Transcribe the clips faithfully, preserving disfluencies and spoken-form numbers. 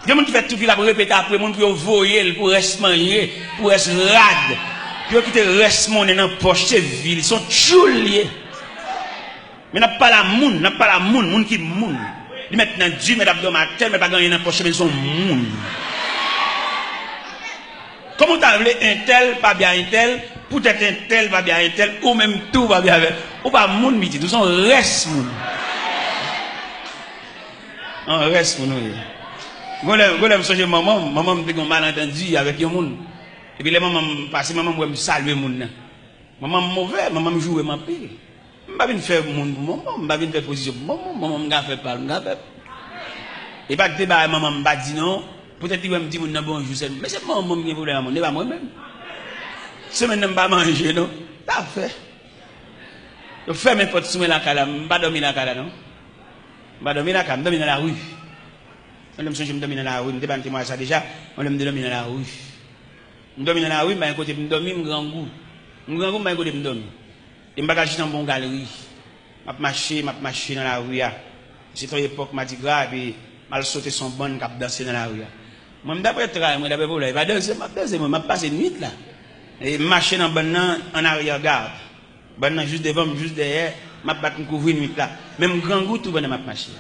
Gen moun ki fè tout vi l ap repete apre moun pou yo voye l pou rès manje, pou rès rad. Pou yo kite rès monnen nan pòch, se vi l, se yon tchoul li ye. Men n ap pale a moun, n ap pale a moun, moun ki moun. Li mèt nan di, mèt ap dòmi atè, mèt pa gen anyen nan pòch, men se yon moun. Kòman w ta vle entèl pa byen a entèl, poutèt entèl pa byen a entèl, ou menm tou pa byen avè l? Ou pa moun, pitit, ou se yon rès moun. Yon rès moun ou ye. Gon lè, gon lè m sonje manman m, manman m te gen yon malantandi avèk yon moun. Epi lè manman m pase, manman m wè m salye moun nan. Manman m move, manman m joure m anpil. M pa vin fè moun pou manman, m pa vin fè pozisyon pou manman, manman m ka fè pa l, m ka fè. E pa t de bagay manman m pa di non. Poutèt li wè m di moun nan bonjou sèlman. Men se manman m gen pwoblèm a moun, e pa mwen menm. Semèn nan m pa manje non. Sa fè. Yo fèmen pòt sou mwen lakay la, m pa dòmi lakay la non. M pa dòmi lakay, m dòmi nan lari. Yon lè m sonje m dòmi nan lari, m te ba n temwayaj sa deja, yon lè m te dòmi nan lari. M dòmi nan lari, m pa gen kote pou m dòmi, m grangou. M grangou, m pa gen kote pou m dòmi. E m pa ka chita anba yon galri. M ap mache, m ap mache nan lari a. Se te yon epòk madigra, epi m al sote sou yon bann k ap danse nan lari a. Mwen, m daprè tray mwen, daprè pwoblèm, e pa danse m ap danse, mwen, m ap pase nwit la. E m mache nan bann nan, an aryè gad. Bann nan jis devan m, jis dèyè, m ap bat m kouvri nwit la. Men m grangou tou pandan m ap mache.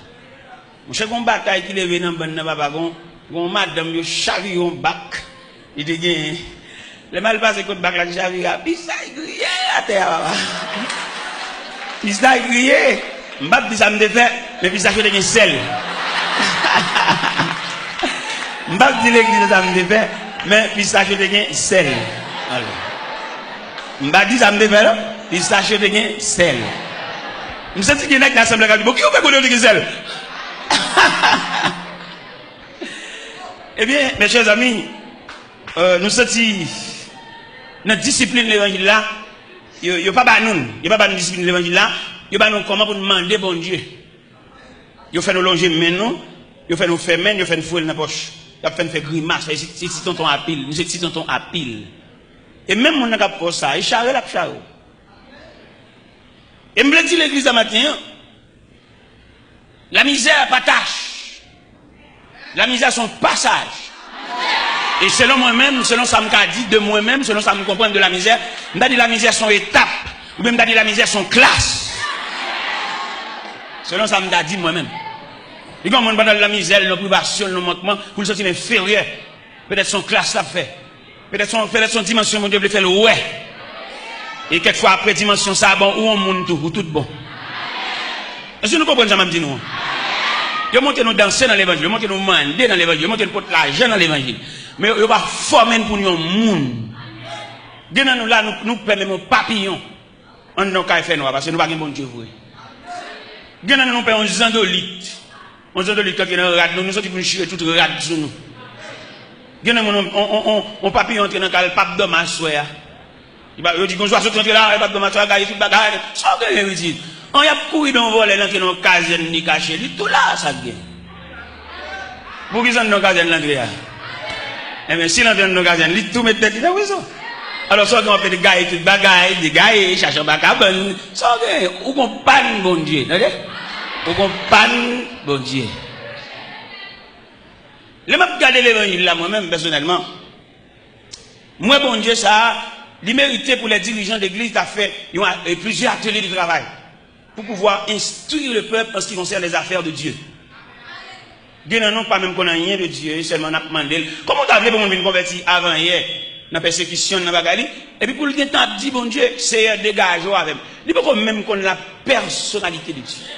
Monchè, gon batay ki leve nan bann nan, papa, gon, gon madanm yo chavire yon bak li te genyen. Lè m al pase kot bak la, li chavire a, pistach griye atè a, papa. Pistach griye. M p ap di sa m te fè, men pistach yo te gen sèl. M p ap di legliz sa m te fè, men pistach yo te gen sèl. Alò. M pa di sa m te fè non. Pistach yo te gen sèl. M santi gen nèg nan asanble k ap di, "Bon, ki ou fè kote yo te gen sèl?" Ebyen, mes chers amis, euh, nou santi nan disiplin levanjil la, yo, yo pa ba nou, yo pa ba nou disiplin levanjil la, yo ba nou kòman pou nou mande Bondye. Yo fè nou lonje men nou, yo fè nou fèmen l, yo fè n foure l nan pòch. Y ap fè n fè grimas, se, se ti tonton apil, nou se ti tonton apil. E menm moun nan k ap fè w sa, e chare l ap chare w. E m vle di legliz la maten an, la misère pa tâche. La misère se yon pasaj. E selon mwen menm, selon sa m ka di de mwen menm, selon sa m konprann de la misère, m ta di la misère se yon etap, oubyen m ta di la misère se yon klas. Selon sa m ta di mwen menm. Li gen yon moun pandan l nan mizè, l nan privasyon, l nan mankman, pou l santi l enferyè. Petèt se yon klas l ap fè. Petèt se yon, petèt se yon dimansyon Bondye vle fè l wè. E kèk fwa apre dimansyon sa a, bon, ou yon moun tou, ou tout bon. Èske nou konprann sa m ap di nou an? Yo montre nou danse nan levanjil, yo montre nou mande nan levanjil, yo montre nou pot lajan nan levanjil. Men yo, yo pa fòme n pou n yon moun. Gen nan nou la, nou, nou pè menm yon papiyon anndan yon kay fènwa, paske nou pa gen Bondye vre. Gen nan nou, nou pè yon zandolit. Yon zandolit k antre nan rad nou, nou santi pou nou chire tout rad sou nou. Gen nan moun, on, on, on, on papiyon antre nan kay, l p ap dòmi aswè a. Li pa, yo di, gon zwazo ki antre la, li p ap dòmi aswè a, gaye tout bagay. Sa w genyen, pitit? An, y ap kouri, men yon vòlè, l antre nan yon kazèn, li kache, li tou la, sa k gen? Poukisa anndan kazèn l antre a? Enben, si l antre anndan kazèn, li tou met tèt li nan prizon. Alò, sa w gen, w ap mete gaye tout bagay, degaye, chache anba kabann. Sa w gen? Ou gon pàn Bondye, tande? Ou gon pàn Bondye. Lè m ap gade levanjil la, mwen menm, pèsonèlman, m wè Bondye sa a, li merite pou lè dirijan legliz ta fè yon a-, e, plizyè atelye de travay. Pour pouvoir instruire le peuple en ce qui concerne les affaires de Dieu. Gen nan nou pa menm konn anyen de Dye, sèlman n ap mande l. Kòman w ta vle pou moun vin konvèti avan yè nan pèsekisyon, nan bagay li, epi pou l gentan ap di Bondye, Seyè, degaje w avè m? Li poko menm konn la pèsonalite de Dye.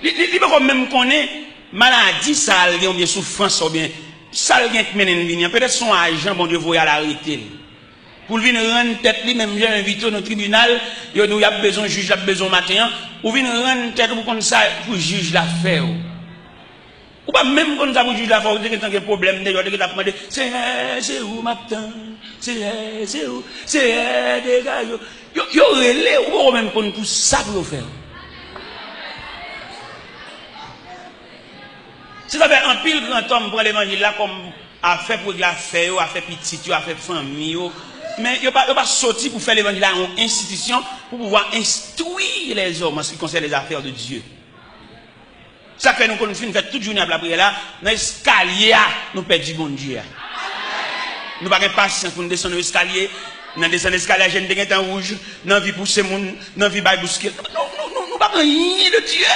Li, li, li poko menm konnen maladi sa l gen, oubyen soufrans sa, oubyen sa l gen k mennen l vini an. Petèt se yon ajan Bondye voye al arete l. Pou l vin rann tèt li, menm jan yo envite w nan tribinal, yo di w y ap bezwen jij la, ap bezwen w maten an, ou vin rann tèt ou pou konn sa pou jij la fè w. Ou pa menm konn sa pou jij la fè w, ou te gentan gen pwoblèm deyò, ou te gentan ap mande, Seyè, se ou m ap tann, Seyè, se ou, Seyè, degaje w. Yo, yo rele, ou poko menm konn pou sa pou yo fè w. Se sa fè anpil grantòm pran levanjil la kòm afè pou regle afè yo, afè pitit yo, afè fanmi yo. Men yo pa, yo pa soti pou fè levanjil la yon enstitisyon pou pouvwa enstwi lèzòm an se ki konsène lèzafè de Dye. Sa k fè nou konn fin fè tout jounen ap lapriyè la, nan eskalye a, nou pèdi Bondye a. Nou pa gen pasyans pou n desann yon eskalye. Nan desann eskalye a, je n te gentan wouj, nan vi pouse moun, nan vi bay bouske. Nou, nou, nou, nou pa gen anyen de Dye.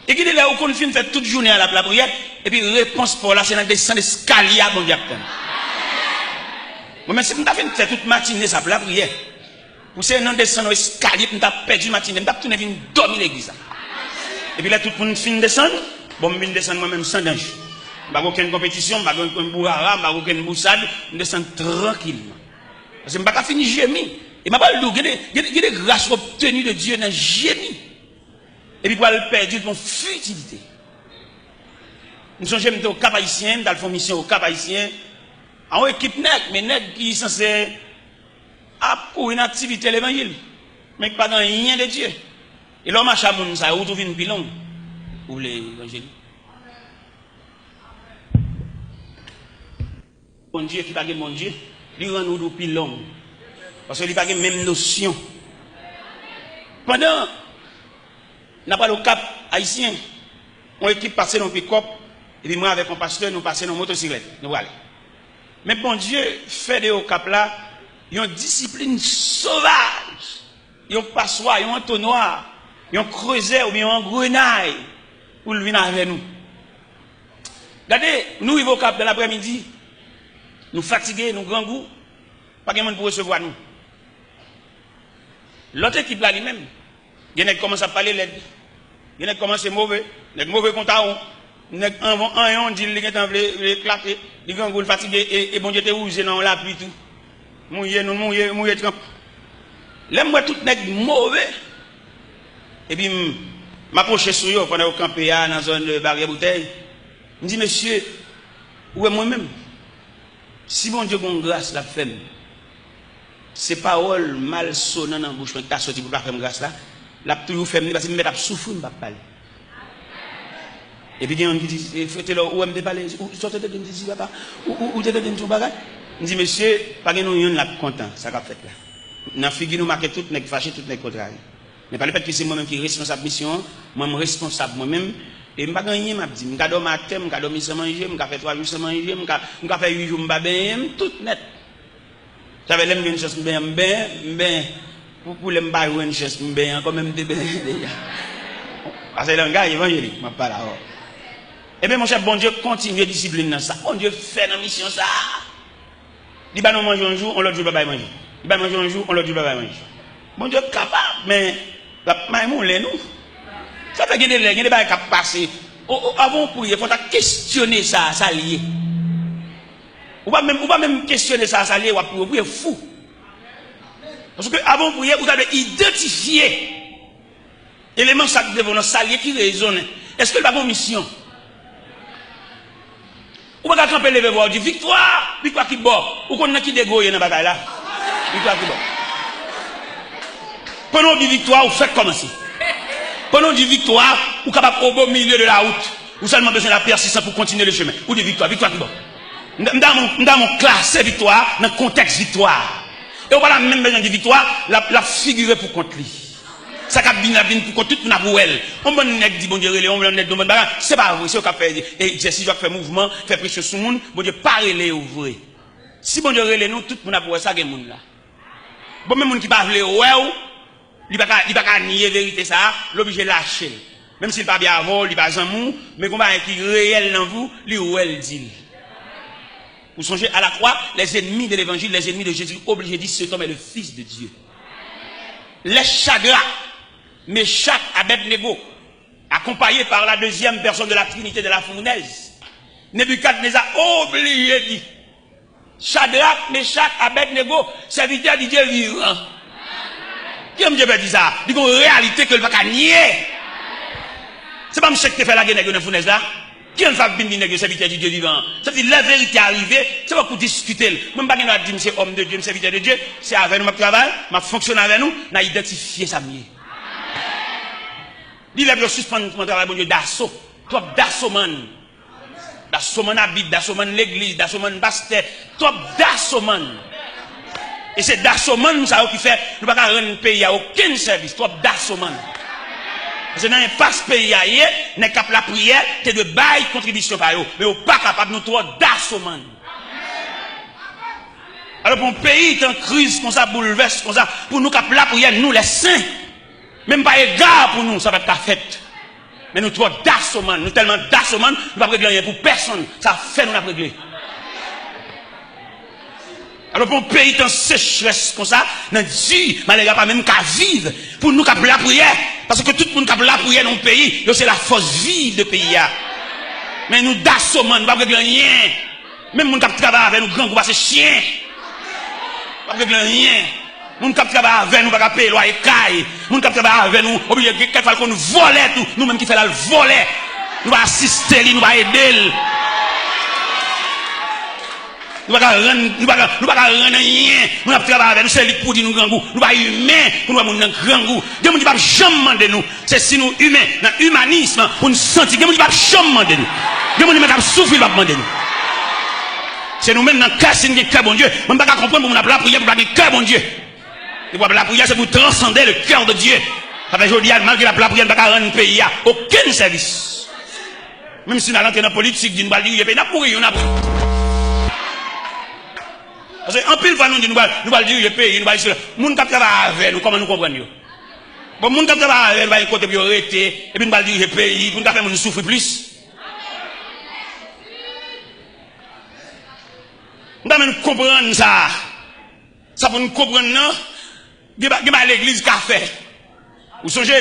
E gen de lè ou konn fin fè tout jounen an l ap lapriyè, epi repons pa w la se nan desann eskalye a Bondye ap tann. Mwen menm, si m ta fin fè tout matine sa ap lapriyè, pou se nan desann yon eskalye pou m ta pèdi matine, m t ap tounen vin dòmi legliz la. Epi lè tout moun fin desann, bon, m vin desann mwen menm san danje. M pa gen okenn konpetisyon, m pa gen okenn bourara, m pa gen okenn bousad, m desann trankilman. Paske m pa ka fin jemi. E m ap al di w, gen de, gen de, gen de gras w obteni de Dye nan jemi. Epi pou al pèdi l pou yon fitilite. M sonje m te Okap Ayisyen, m t al fè yon misyon Okap Ayisyen, a yon ekip nèg, men nèg ki sanse ap kouri nan aktivite levanjil, men ki pa gen anyen de Dye. E lè w mache a moun sa yo, wout ou vin pi long. Ou vle evanjelik? Bondye ki pa gen Bondye, li rann wout ou pi long. Paske li pa gen menm nosyon. Pandan n ap pral Okap Ayisyen, yon ekip pase nan pikòp, epi mwen avèk yon pastè, nou pase nan motosiklèt, nou prale. Men Bondye fè de Okap la yon disiplin sovaj, yon paswa, yon antonwa, yon krezè oubyen yon angrenay pou l vin avè nou. Gade, nou rive Okap dan laprèmidi, nou fatige, nou grangou, pa gen moun pou resevwa nou. Lòt ekip la li menm, gen nèg kòmanse ap pale lèd. Gen nèg kòmanse move. Nèg move kon tawon. Nèg anvan anyon di l li gentan vle, vle eklate. Li grangou, l fatige e, e Bondye te wouze nan yon lapli tou. Mouye, nou mouye, mouye tranp. Lè m wè tout nèg move, epi m, m apwoche sou yo pandan yo kanpe a nan zòn, e, Baryè Boutèy. M di, "Mesye, ou wè mwen menm? Si Bondye gon gras l ap fè m, se pawòl malsonan nan bouch mwen ki ta soti pou l pa fè m gras la, l ap toujou fè m li, paske m mèt ap soufri, m p ap pale." Epi gen youn ki di, "E, frè Telò, ou wè m te pale, ou, sa w te tande m te di, papa? Ou, ou, ou te tande m di yon bagay?" M di, "Mesye, pa gen nou youn l ap kontan, sa k ap fèt la. Nan figi nou make tout nèg fache, tout nèg kontrarye." Men pa lefètke se mwen menm ki responsab misyon an, mwen m responsab mwen menm, e m pa gen anyen m ap di. M ka dòmi atè, m ka dòmi san manje, m ka fè twa jou san manje, m ka, m ka fè uit jou m pa benyen, m tout nèt. Sa fè lè m jwenn chans m benyen, m benyen, m benyen. Pou, pou lè m pa jwenn chans m benyen ankò, men m te benyen deja. Paske langaj evanjelik, m ap pale avè w. Ebyen, monchè, Bondye kontinye disiplin nan. Sa Bondye fè nan misyon sa a. Li ba nou manje yon jou, yon lòt jou l pa bay manje. Li bay manje yon jou, yon lòt jou l pa bay manje. Bondye kapab, men l ap maymoulen nou. Sa fè gen de lè, gen de bagay k ap pase. O, o, avan w priye, fò w ta kesyone sa, sa l ye. Ou pa menm, ou pa menm kesyone sa, sa l ye, w ap priye, w priye fou. Paske avan w priye, ou ta dwe idantifye eleman sa k devan w nan, sa l ye ki rezonnen. Èske l pa gen yon misyon? Ou pa ka kanpe leve vwa w di, "Viktwa! Viktwa ki bò?" Ou konn nan ki degre w ye nan batay la? Viktwa ki bò? Pandan w di viktwa, ou fèk kòmanse. Pandan w di viktwa, ou kapab au beau milieu de la route. Ou sèlman bezwen la pèsistans pou kontinye le chemen. Ou di, "Viktwa, viktwa ki bò?" M ta, m ta renmen, m ta renmen w klase viktwa nan kontèks viktwa. E ou pa ta menm bezwen di viktwa, l ap, l ap figire pou kont li. Sa k ap vin, l ap vin pou kont tout moun ap wè l. Yon bann nèg di Bondye rele, yon bann nèg di yon bann bagay. Se pa vre, se yo k ap fè egzèsis, yo k ap fè mouvman, fè presyon sou moun. Bondye pa rele yo vre. Si Bondye rele nou, tout moun ap wè sa gen moun la. Bon, men moun ki pa vle wè w, li pa ka, li pa ka nye verite sa a, l oblije lache l. Menm si l pa byen avè w, li pa zanmi w, men gon bagay ki reyèl nan vi w, li wè l di l. Ou sonje, à la croix, les ennemis de l'évangile, les ennemis de Jésus, oblije di, "Cet homme est le Fils de Dieu." Lè Chadrak, Mechak, Abèdnego, akonpaye pa la dezyèm pèsòn de la Trinité de la founèz, Nebikadneza oblije di, "Chadrak, Mechak, Abèdnego, sèvitè di Dye vivan." Ki Bondye pè di sa? Li gon reyalite ke l pa ka nye. Se pa misye ki te fè lage nèg yo nan founèz la? Ki Bondye ap vin di nèg yo sèvitè di Dye vivan an? Sa vle di, lè verite a rive, se pa pou diskite l. Mwen, m pa gen dwa di m se òm de Dye, m sèvitè de Dye. Se avè nou m ap travay, m ap fonksyone avè nou, n a idantifye sa m ye. Li lè pou yo sispann pran travay Bondye daso. Twòp dasomann. Dasomann abit, dasomann legliz, dasomann pastè, twòp dasomann. E se dasomann sa yo ki fè nou pa ka rann peyi a okenn sèvis, twòp dasomann. Paske nan enpas peyi a ye, nèg k ap lapriyè te dwe bay kontribisyon pa yo. Men yo pa kapab, nou twò dasomann. Alò, pou yon peyi tan kriz konsa, boulvès konsa, pou nou k ap lapriyè, nou lèsen, menm pa ega pou nou, sa p ap ka fèt. Men nou twò dasomann, nou tèlman dasomann, nou p ap regle anyen pou pèsonn. Sa fè nou n ap regle. Alò, pou yon peyi tan sechrès konsa, nan di, malere a pa menm ka viv. Pou nou k ap lapriyè, paske tout moun k ap lapriyè nan yon peyi, yo se lafòs viv de peyi a. Men nou dasomann, nou p ap regle anyen. Menm moun k ap travay avè nou grangou pase chen. P ap regle anyen. Moun k ap travay avè nou pa ka peye lwaye kay. Moun k ap travay avè nou oblije gen kèk fwa l konn vòlè tou. Nou menm ki fè l al vòlè. Nou pa asiste li, nou pa ede l. Nou pa ka rann, nou pa ka, nou pa ka rann anyen. Moun ap travay avè nou, se li k pou di nou grangou. Nou pa imen pou nou wè moun nan grangou. Gen moun ki p ap janm mande nou. Se si nou imen, nan imanism, pou n santi. Gen moun ki p ap janm mande nou. Gen moun ki menm k ap soufri, l p ap mande nou. Se nou menm nan kè, si n gen kè Bondye. Mwen, m pa ka konprann pou moun ap lapriyè, pou pa gen kè Bondye. Depi w ap lapriyè, se pou transande le cœur de Dieu. Sa fè jodi a, malgre n ap lapriyè, n pa ka rann peyi a okenn sèvis. Menm si n al antre nan politik, di nou pral dirije peyi, n ap mouri youn apre. Paske anpil fwa nou di nou pral, nou pral dirije peyi, nou pral dirije moun k ap travay avè nou, kòman nou konprann yo? Bon, moun k ap travay avè nou, pa gen kote pou yo rete, epi nou pral dirije peyi, pou nou ka fè moun soufri plis. M ta renmen nou konprann sa. Sa pou nou konprann nan, gen ba-, gen bagay legliz ka fè. Ou sonje